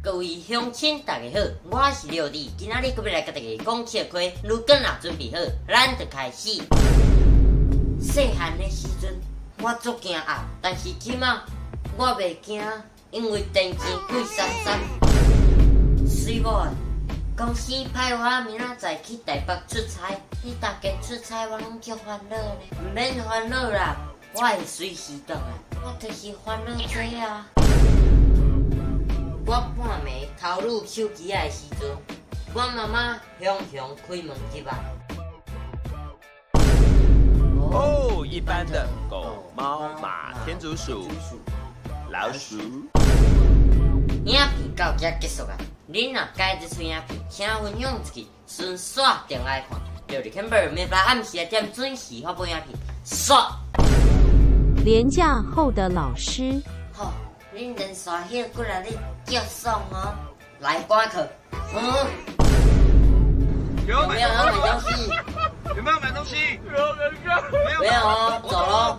各位鄉親大家好，我是廖弟，今仔日閣欲來共大家講笑話，如果若準備好，咱就開始。細漢的時陣，我足驚鴨，但是這馬我袂驚，因為電錢貴三三。水某啊，公司派我明仔載去台北出差，彼逐家出差我攏足煩惱呢。毋免煩惱啦，我會隨時轉來，我就是煩惱這啊。我半暝偷擄手機仔的時陣，我媽媽雄雄開門入來。哦，一般的狗、貓、馬、天竺鼠、老鼠。影片到這結束啊！恁若佮意這齣影片，請分享出去，順紲定來看。六日 Camber 每晡暗時6點準時發布影片，煞。連假後的老師。好，恁連續歇幾若日，足爽哦！來趕課。嗯。有沒有要買東西？有沒有買東西？沒有哦，走嘍。